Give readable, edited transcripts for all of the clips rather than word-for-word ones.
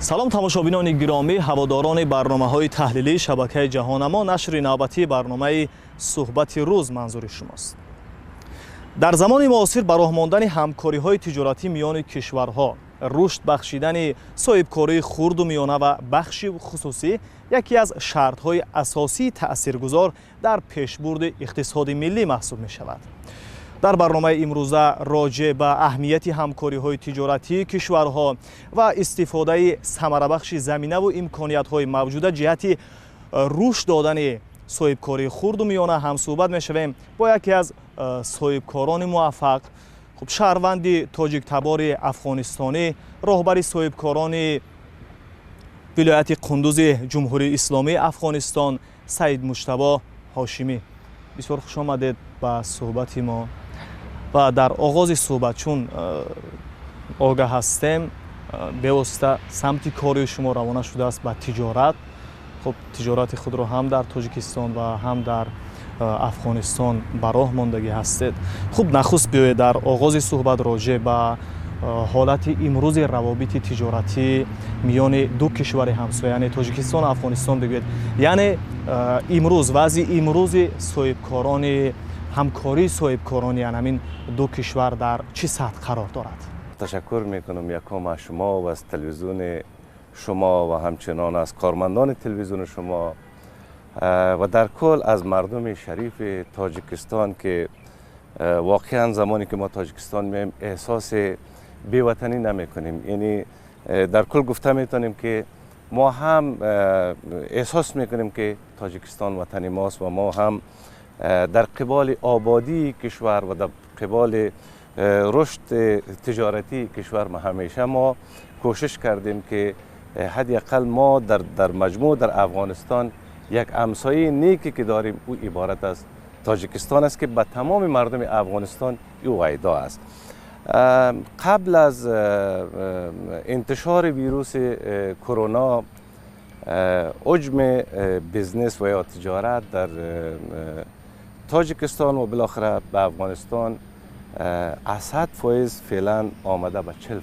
Салом, тамошобинони гиромӣ, ҳаводорони барномаҳои таҳлилии шабакаи Ҷаҳоннамо. Нашри навбатии барномаи «Суҳбати рӯз» манзури шумост. Дар замони муосир ба роҳ мондани ҳамкориҳои тиҷоратӣ миёни кишварҳо, рушд бахшидани соҳибкории хурду миёна ва бахши хусусӣ яке аз шартҳои асосии таъсиргузор дар пешбурди иқтисоди миллӣ маҳсуб мешавад. Дар барномаи имрӯза роҷеъ ба аҳамияти ҳамкориҳои тиҷоратии кишварҳо ва истифодаи самарабахши заминаву имкониятҳои мавҷуда ҷиҳати рушд додани соҳибкории хурду миёна ҳамсӯҳбат мешавем бо яке аз соҳибкорони муваффақ, хуб, шаҳрванди тоҷиктабори афғонистонӣ, роҳбари соҳибкорони вилояти Қундузи Ҷумҳурии Исломии Афғонистон, Саид Муҷтабо Ҳошимӣ. Бисёр хуш омадед ба суҳбати мо. Ва дар оғози суҳбат, чун огаҳ ҳастем, бевосита самти кори шумо равона шудааст ба тиҷорат. Хуб, тиҷорати худро ҳам дар Тоҷикистон ва ҳам дар Афғонистон ба роҳ мондагӣ ҳастед. Хуб, нахуст биёед, дар оғози суҳбат роҷеъ ба ҳолати имрӯзи равобити тиҷоратӣ миёни ду кишвари ҳамсоя, яъне Тоҷикистон Афғонистон, бигӯед. Яъне имрӯз вазъи имрӯзи соҳибкорони, ҳамкории соҳибкорони ҳамин ду кишвар дар чӣ сатҳ қарор дорад? Ташаккур мекунам якум аз шумо ва аз телевизиони шумо ва ҳамчунон аз кормандони телевизиони шумо ва дар кул аз мардуми шарифи Тоҷикистон, ки воқеан замоне ки мо Тоҷикистон меем, эҳсоси беватанӣ намекунем. Яъне дар кул гуфта метавонем, ки мо ҳам эҳсос мекунем, ки Тоҷикистон ватани мост ва мо ҳам дар қиболи ободии кишвар ва дар қиболи рушд тиҷоратии кишвар ма ҳамеша мо кӯшиш кардем, ки ҳадди ақал мо дар маҷмӯъ дар Афғонистон як ҳамсояи неке ки дорем, ӯ иборат аз Тоҷикистон аст, ки ба тамоми мардуми Афғонистон ӯ вайдо аст. Қабл аз интишори вируси короно ҳаҷми бизнес ва ё тиҷорат дар Тоҷикистон ва билохира ба Афғонистон аз 100% феълан омада ба 40%,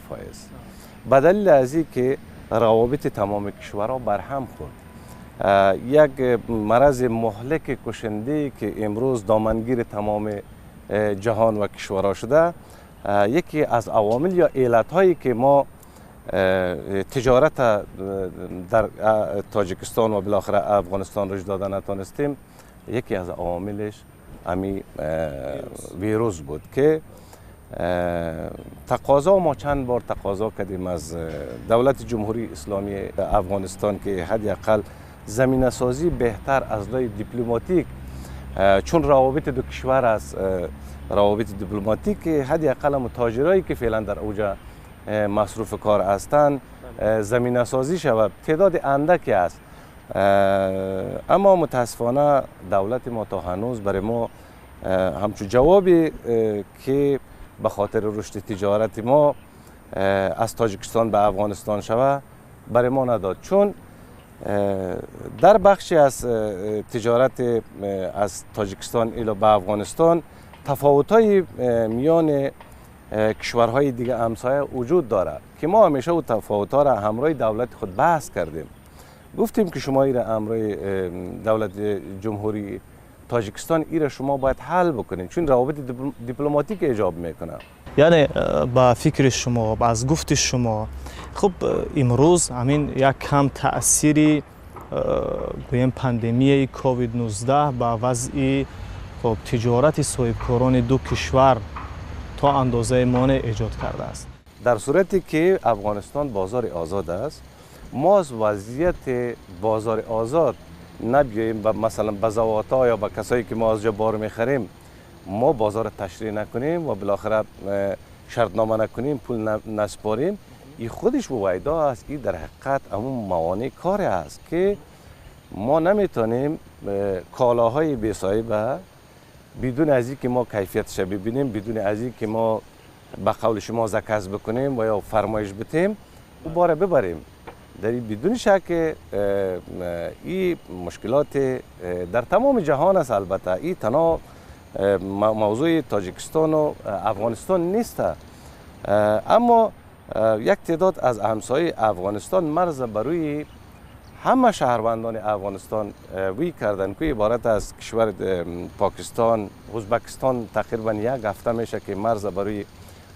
ба далели аз ин ки равобити тамоми кишварҳо барҳам хӯрд. Як мараз муҳлики кушанде ки имрӯз домангири тамоми ҷаҳон ва кишварҳо шуда, яке аз авомил ё иллатҳое ки мо тиҷорат дар Тоҷикистон ва билохира Афғонистон рушд дода натонистем, яке аз авомилش ҳами вирус буд, ки тақозо мо чанд бор тақозо кардем аз давлати Ҷумҳурии Исломии Афғонистон, ки ҳадди ақал заминасозӣ беҳтар аз роҳи дипломатик, чун равобити ду кишвар аст, равобити дипломатик, ҳадди ақал тоҷирое ки феълан дар اوҷа масруфи кор ҳастанд, заминасозӣ шавад. Теъдоди андаке аст, аммо мутаассифона давлати мо то ҳанӯз барои мо ҳамчун ҷавобе ки ба хотири рушди тиҷорати мо аз Тоҷикистон ба Афғонистон шава, барои мо надод. Чун дар бахши аз тиҷорат аз Тоҷикистон ило ба Афғонистон тафовутҳои миёни кишварҳои дига ҳамсоя вуҷуд дорад, ки мо ҳамеша ӯ тафовутҳоро ҳамроҳи давлати худ баҳс кардем. Гуфтем, ки шумо ира ҳамроҳи давлати Ҷумҳурии Тоҷикистон ира шумо бояд ҳал бикунед, чун равобити дипломатик эҷоб мекунад. Яъне ба фикри шумо, аз гуфти шумо, хуб, имрӯз ҳамин як кам таъсири, гӯем, пандемияи ковид-19 ба вазъи, хуб, тиҷорати соҳибкорони ду кишвар то андозаи монеъ эҷод кардааст. Дар сурате ки Афғонистон бозори озод аст, мо аз вазъияти бозори озод набиёем ба масалан ба заводҳо ё ба касое ки мо аз ҷо бор мехарем, мо бозорро ташриҳ накунем ва билохира шартнома накунем, пул наспорем, и худиш вайдо аст. И дар ҳақиқат ҳамун мавонеъ коре аст, ки мо наметавонем колоҳои бесоҳиба бидуни аз ин ки мо кайфиятша бибинем, бидуни аз ин ки мо ба қавли шумо заказ бикунем ва ё фармоиш битем, ӯ бора бибарем. Дар бидуни шак ин мушкилот дар тамоми ҷаҳон аст. Албатта, ин танҳо мавзӯи Тоҷикистону Афғонистон нест, аммо یک تعداد از همسایه افغانستان مرز بر روی همه شهروندان افغانستان وی کردن که عبارت از کشور پاکستان، ازبکستان. تقریبا یک هفته میشه که مرز بر روی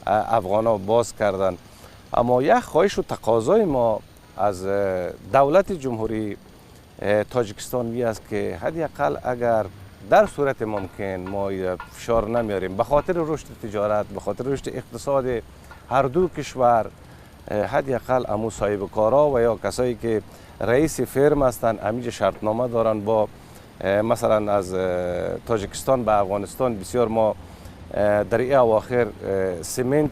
افغان ها باز کردن. اما یک خواهش و تقاضای ما از دولت جمهوری تاجیکستان وی است که حداقل اگر در صورت ممکن، ما فشار نمیاریم، به خاطر رشد تجارت، به خاطر رشد اقتصاد هر دو کشور، حداقل امو صاحب کارا و یا کسایی که رئیس firm هستند، امیجه شرطنامه دارن با مثلا از تاجیکستان به افغانستان، بسیار ما در این اواخر سیمنت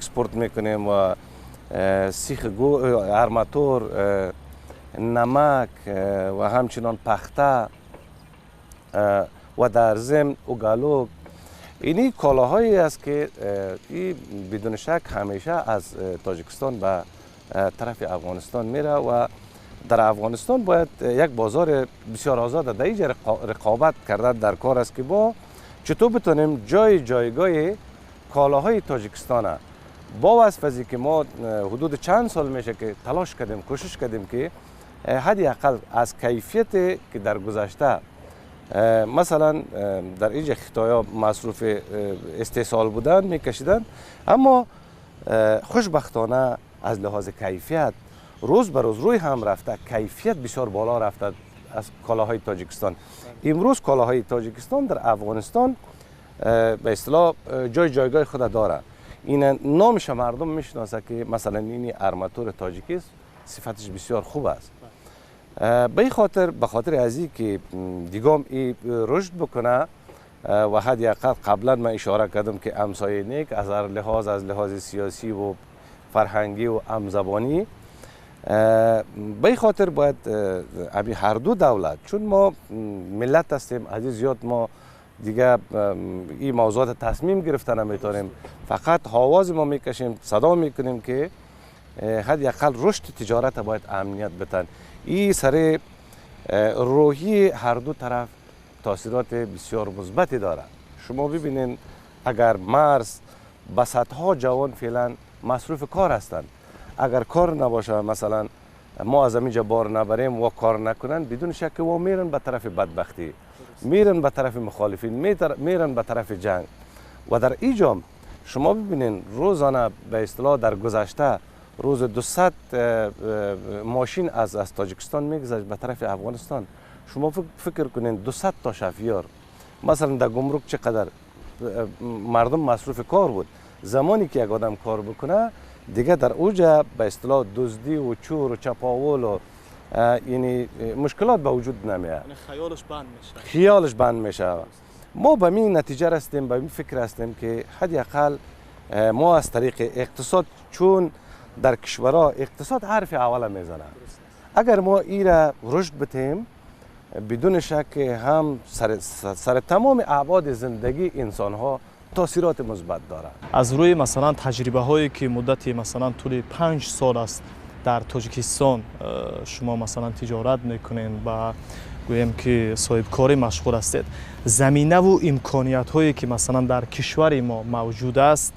export میکنیم و سیخ گو، ارماتور، نمک و همچنان پخته و در ضمن уголок. اینی کالاهایی است که این بدون شک همیشه از تاجیکستان به طرف افغانستان میره و در افغانستان باید یک بازار بسیار آزاد، در اینجا رقابت کردن در کار است که با چطور بتونیم جای جایگاه کالاهای تاجیکستان با وصف از که ما حدود چند سال میشه که تلاش کردیم، کوشش کردیم که حداقل از کیفیت که در گذشته مثلا در اینجا خطایا مصروف استحصال بودن، میکشیدن، اما خوشبختانه از لحاظ کیفیت روز به روز روی هم رفته کیفیت بسیار بالا رفته از کالاهای تاجیکستان. امروز کالاهای تاجیکستان در افغانستان به اصطلاح جای جایگاه خود داره. این نامش مردم میشناسه که مثلا این ارماتور تاجیکی است، صفتش بسیار خوب است. به این خاطر، به خاطر از که دیگام ای رشد بکنه و حداقل قبلا من اشاره کردم که همسایه نیک از هر لحاظ، از لحاظ سیاسی و فرهنگی و همزبانی، به این خاطر باید ابی هر دو دولت، چون ما ملت هستیم عزیز، زیاد ما دیگه این موضوعات تصمیم گرفتن نمیتونیم، فقط آواز ما میکشیم، صدا میکنیم که حداقل رشد تجارت باید امنیت بتن. این سر روحی هر دو طرف تاثیرات بسیار مثبتی داره. شما ببینین، اگر مرز به صدها جوان فعلا مصروف کار هستند، اگر کار نباشه، مثلا ما از اینجا بار نبریم و کار نکنن، بدون شک و میرن به طرف بدبختی، میرن به طرف مخالفین، میرن به طرف جنگ. و در اینجا شما ببینین، روزانه به اصطلاح در گذشته روز 200 ماشین از تاجیکستان میگذشت به طرف افغانستان. شما فکر کنین 200 تا شفیار مثلا در گمرک چقدر مردم مصروف کار بود. زمانی که یک آدم کار بکنه، دیگه در اوجه به اصطلاح دزدی و چور و چپاول و یعنی مشکلات به وجود نمیاد. یعنی خیالش بند میشه. خیالش بند میشه. ما به این نتیجه رسیدیم، به این فکر هستیم که حداقل ما از طریق اقتصاد، چون در کشورها اقتصاد حرف اول میزنه، اگر ما ایره رشد بتیم، بدون شک هم سر تمام ابعاد زندگی انسان ها تاثیرات مثبت دارد. از روی مثلا تجربه هایی که مدتی مثلا طول 5 سال است در تاجیکستان شما مثلا تجارت میکنین و گوییم که صاحبکاری مشغول هستید، زمینه و امکانیت هایی که مثلا در کشور ما موجود است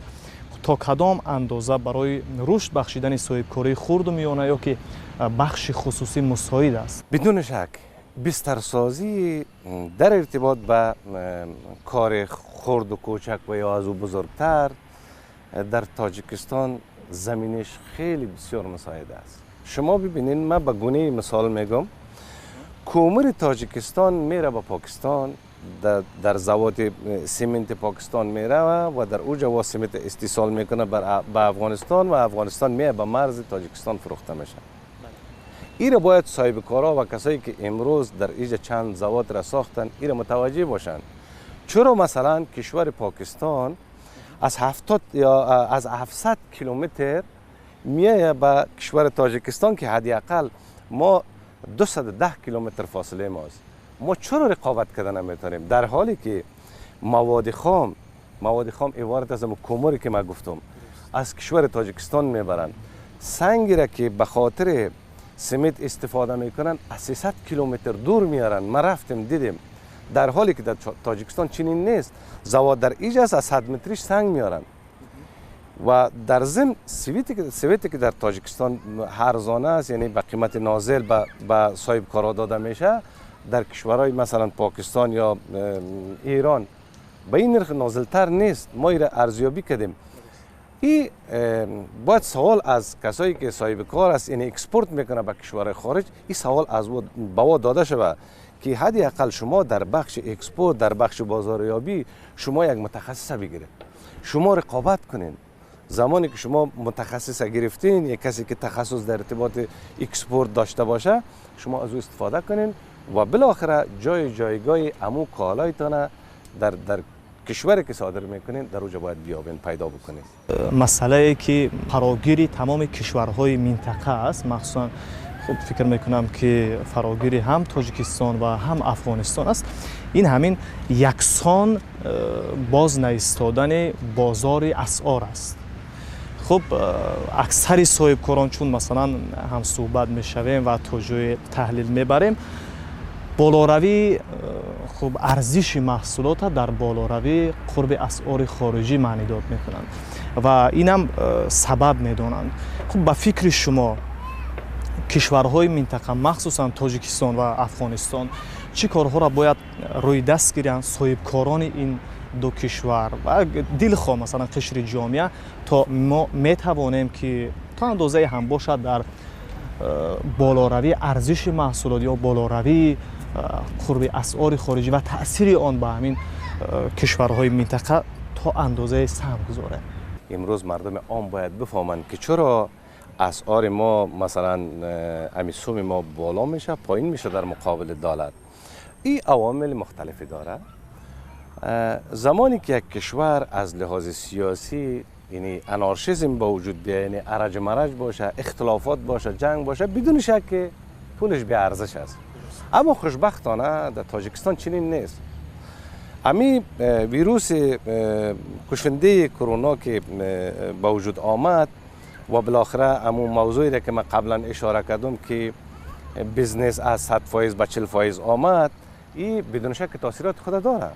تا کدام اندازه برای رشد بخشیدن صاحبکاری خرد و میانه یا که بخش خصوصی مساعد است؟ بدون شک بسترسازی در ارتباط به کار خرد و کوچک و یا از او بزرگتر در تاجیکستان زمینش خیلی بسیار مساعد است. شما ببینین، من به گونه مثال میگم، کومر تاجیکستان میره به پاکستان، در زواد سیمنت پاکستان میره و در اوجا و سیمنت استیصال میکنه به افغانستان و افغانستان میه به مرز تاجیکستان فروخته میشه. این را باید صاحب کارا و کسایی که امروز در اینجا چند زواد را ساختن، این را متوجه باشند. چرا مثلا کشور پاکستان از 70 یا از 700 کیلومتر میایه به کشور تاجیکستان که حداقل ما 210 کیلومتر فاصله ماست؟ ما چرا رقابت کردن نمیتونیم، در حالی که مواد خام عبارت از کومری که ما گفتم از کشور تاجیکستان میبرن، سنگی را که به خاطر سیمنت استفاده میکنن از 300 کیلومتر دور میارن؟ ما رفتیم دیدیم، در حالی که در تاجیکستان چنین نیست. زواد در ایجا است، از 100 متریش سنگ میارن. و در ضمن سویتی که در تاجیکستان ارزانه است، یعنی به قیمت نازل به صاحب کارا داده میشه، در کشورهای مثلا پاکستان یا ایران به این نرخ نازلتر نیست. ما این را ارزیابی کردیم. این باید سوال از کسایی که صاحب کار است، یعنی export میکنه به کشور خارج، این سوال از به داده شود که حداقل شما در بخش export، در بخش بازاریابی شما یک متخصص بگیرید، شما رقابت کنین. زمانی که شما متخصص گرفتین، یک کسی که تخصص در ارتباط export داشته باشه، شما از او استفاده کنین و بالاخره جایگاه امو کالایتان در کشوری که صادر میکنین در اوجا باید بیابین، پیدا بکنین. مسئله که فراگیری تمام کشورهای منطقه است، مخصوصا خب فکر میکنم که فراگیری هم تاجیکستان و هم افغانستان است، این همین یکسان باز نایستادن بازار اسعار است. خب اکثر соҳибкорон чун масалан ҳам суҳбат мешавем ва то ҷое таҳлил мебарем, болоравии хуб арзиши маҳсулота дар болоравии қурби асъори хориҷӣ маънидод мекунанд ва инам сабаб медонанд. Хуб, ба фикри шумо кишварҳои минтақа, махсусан Тоҷикистон ва Афғонистон, чӣ корҳоро бояд рӯи даст гиранд соҳибкорони ин ду кишвар ва дилхоҳ масалан қишри ҷомеа, то мо метавонем ки то андозае ҳам бошад дар болоравии арзиши маҳсулот ё болоравии қурби асъори хориҷӣ ва таъсири он ба ҳамин кишварҳои минтақа то андозае саҳм гузорем? Имрӯз мардуми ом бояд бифаҳманд ки чаро асъори мо, масалан ами суми мо боло меша, поин меша дар муқобили доллар. این عوامل مختلفی داره. زمانی که یک کشور از لحاظ سیاسی یعنی انارشیسم با وجود بیه، یعنی ارج مرج باشه، اختلافات باشه، جنگ باشه، بدون شک که پولش بی ارزش است. اما خوشبختانه در تاجیکستان چنین نیست. امی ویروس کشنده کرونا که با وجود آمد و بالاخره امو موضوعی را که من قبلا اشاره کردم که business از 100 فایز به 40 فایز آمد، این بدون شک تاثیرات خود داره.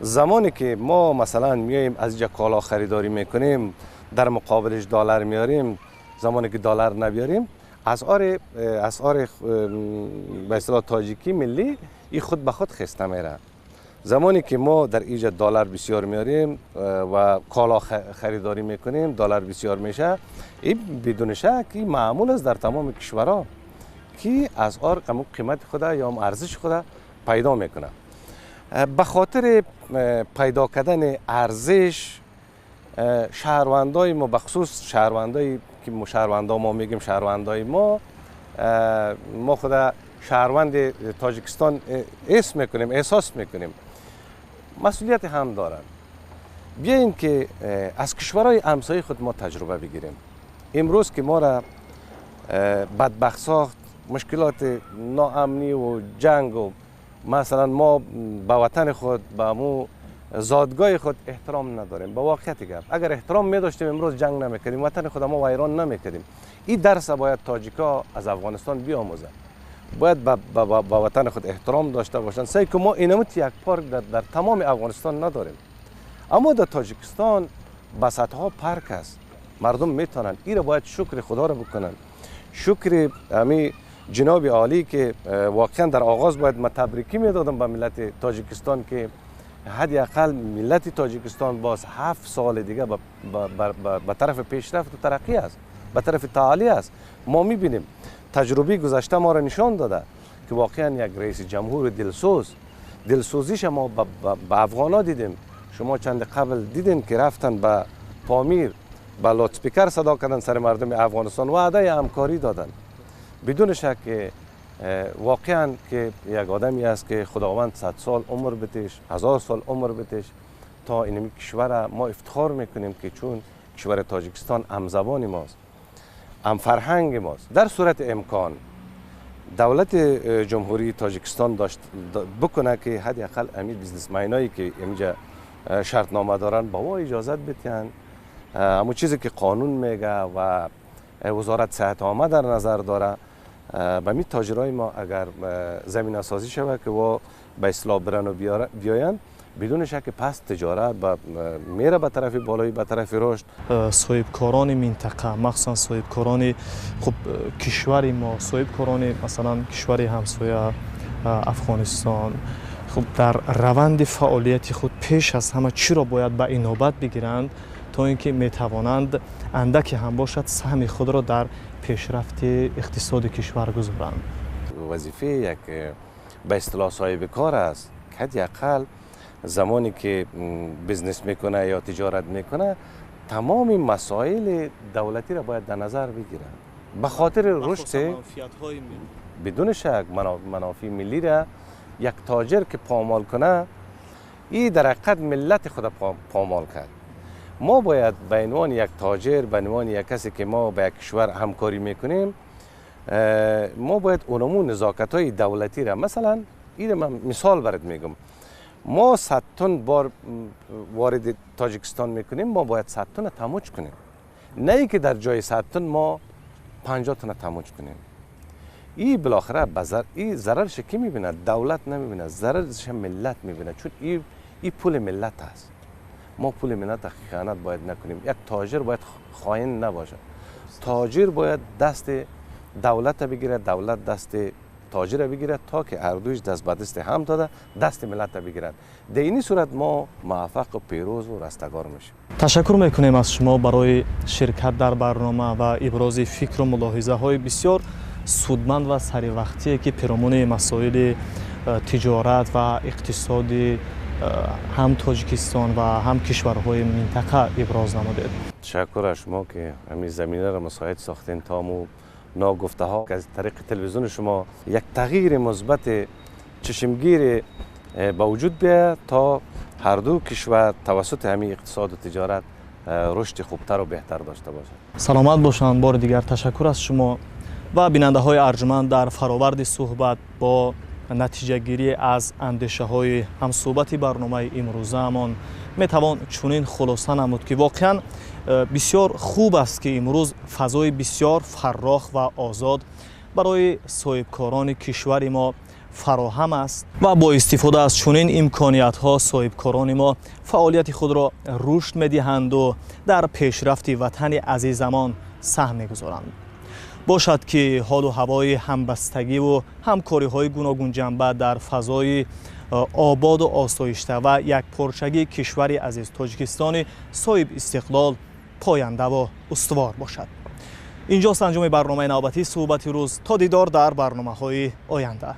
زمانی که ما مثلا میایم از اینجا کالا خریداری میکنیم، در مقابلش دلار میاریم، زمانی که دلار نبیاریم اسعار به اصطلاح تاجیکی ملی این خود به خود خسته میره. زمانی که ما در اینجا دلار بسیار میاریم و کالا خریداری میکنیم، دلار بسیار میشه، این بدون شک این معمول است در تمام کشورها که اسعار قیمت خود یا ارزش خود پیدا میکنه. به خاطر پیدا کردن ارزش شهروندای ما، بخصوص شهروندای که شهروندا ما میگیم شهروندای ما، ما خود شهروند تاجیکستان اسم میکنیم، احساس میکنیم، مسئولیت هم دارن. بیاییم که از کشورهای همسایه خود ما تجربه بگیریم. امروز که ما را بدبخت ساخت مشکلات ناامنی و جنگ و مثلا ما به وطن خود، به مو زادگاه خود احترام نداریم. به واقعیت گپ اگر احترام می داشتیم امروز جنگ نمیکردیم، وطن خود ما ویران نمیکردیم. این درس باید تاجیکا از افغانستان بیاموزند. باید به وطن خود احترام داشته باشند. سعی که ما اینموت یک پارک در تمام افغانستان نداریم، اما در تاجیکستان به صدها پارک است، مردم میتونن. این را باید شکر خدا را بکنن، شکر امی جناب عالی که واقعا در آغاز باید ما تبریکی میدادم به ملت تاجیکستان که حداقل ملت تاجیکستان باز 7 سال دیگه به طرف پیشرفت و ترقی است، به طرف تعالی است. ما میبینیم تجربه گذشته ما را نشان داده که واقعا یک رئیس جمهور دلسوز، دلسوزیش ما به افغانا دیدیم. شما چند قبل دیدین که رفتن به پامیر به loudspeaker صدا کردن سر مردم افغانستان، وعده همکاری دادن. بدون شک که واقعا که یک آدمی است که خداوند 100 سال عمر بتش، 1000 سال عمر بتش، تا این کشور ما افتخار میکنیم که چون کشور تاجیکستان هم زبان ماست، هم فرهنگ ماست. در صورت امکان دولت جمهوری تاجیکستان داشت بکنه که حداقل امی businessman ایی که اینجا شرطنامه دارن با وا اجازت بدن، همون چیزی که قانون میگه و وزارت صحت عامه در نظر داره، به می تاجرای ما اگر زمینه سازی شود که وا به اصلاح برن و بیاین، بدون شک پس تجارت میره به طرف بالایی، به طرف رشد. Соҳибкорони минтақа, махсусан соҳибкорони хуб кишвари мо, соҳибкорони масалан кишвари ҳамсоя Афғонистон, хуб дар раванди фаъолияти худ пеш аз ҳама чиро бояд ба инобат бигиранд, то ин ки метавонанд андаке ҳам бошад саҳми худро дар пешрафти иқтисоди кишвар гузоранд? وظیفه یک به اصطلاح صاحب کار است که حداقل زمانی که business میکنه یا تجارت میکنه، تمام مسائل دولتی را باید در نظر بگیره به خاطر رشد. بدون شک منافع ملی را یک تاجر که پامال کنه، این در حقیقت ملت خود پامال کرد. ما باید به عنوان یک تاجر، به عنوان یک کسی که ما به یک کشور همکاری میکنیم، ما باید اونمو نزاکت های دولتی را، مثلا این من مثال برات میگم، ما 100 تن بار وارد تاجیکستان میکنیم، ما باید 100 تن تموج کنیم، نه ای که در جای 100 تن ما 50 تن تموج کنیم. این بالاخره بزر این ضررش کی میبینه؟ دولت نمیبینه، ضررش ملت میبینه، چون این پول ملت است. ما پول ملت خیانت باید نکنیم. یک تاجر باید خائن نباشه. تاجر باید دست دولت بگیره، دولت دست تاجر بگیره، تا که هر دویش دست به دست هم داده دست ملت بگیرند. در این صورت ما موفق و پیروز و رستگار میشیم. Ташаккур мекунем аз шумо барои ширкат дар барнома ва ибрози фикру мулоҳизаҳои бисёр судманд ва саривақтие, ки пиромуни масоили тиҷорат ва иқтисоди ҳам Тоҷикистон ва ҳам кишварҳои минтақа иброз намудед. Ташаккур аз шумо ки ҳамин заминаро мусоид сохтем, то мо ناگفته ها از طریق تلویزیون شما یک تغییر مثبت چشمگیر به وجود بیاید تا هر دو کشور توسط همین اقتصاد و تجارت رشد خوبتر و بهتر داشته باشد. Саломат бошанд. Бори дигар ташаккур аз шумо. Ва бинандаҳои арҷманд, дар фароварди суҳбат бо натиҷагирӣ аз андешаҳои ҳамсӯҳбати барномаи имрӯзаамон метавон чунин хулоса намуд, ки воқеан бисёр хуб аст, ки имрӯз фазои бисёр фаррох ва озод барои соҳибкорони кишвари мо фароҳам аст ва бо истифода аз чунин имкониятҳо соҳибкорони мо фаъолияти худро рушд медиҳанду дар пешрафти ватани азизамон саҳм мегузоранд. Бошад, ки ҳолу ҳавои ҳамбастагиву ҳамкориҳои гуногунҷанба дар фазои ободу осоишта ва якпорчагии кишвари азиз Тоҷикистони соҳиб истиқлол пояндаву устувор бошад. Инҷост анҷоми барномаи навбатии «Суҳбати рӯз». То дидор дар барномаҳои оянда.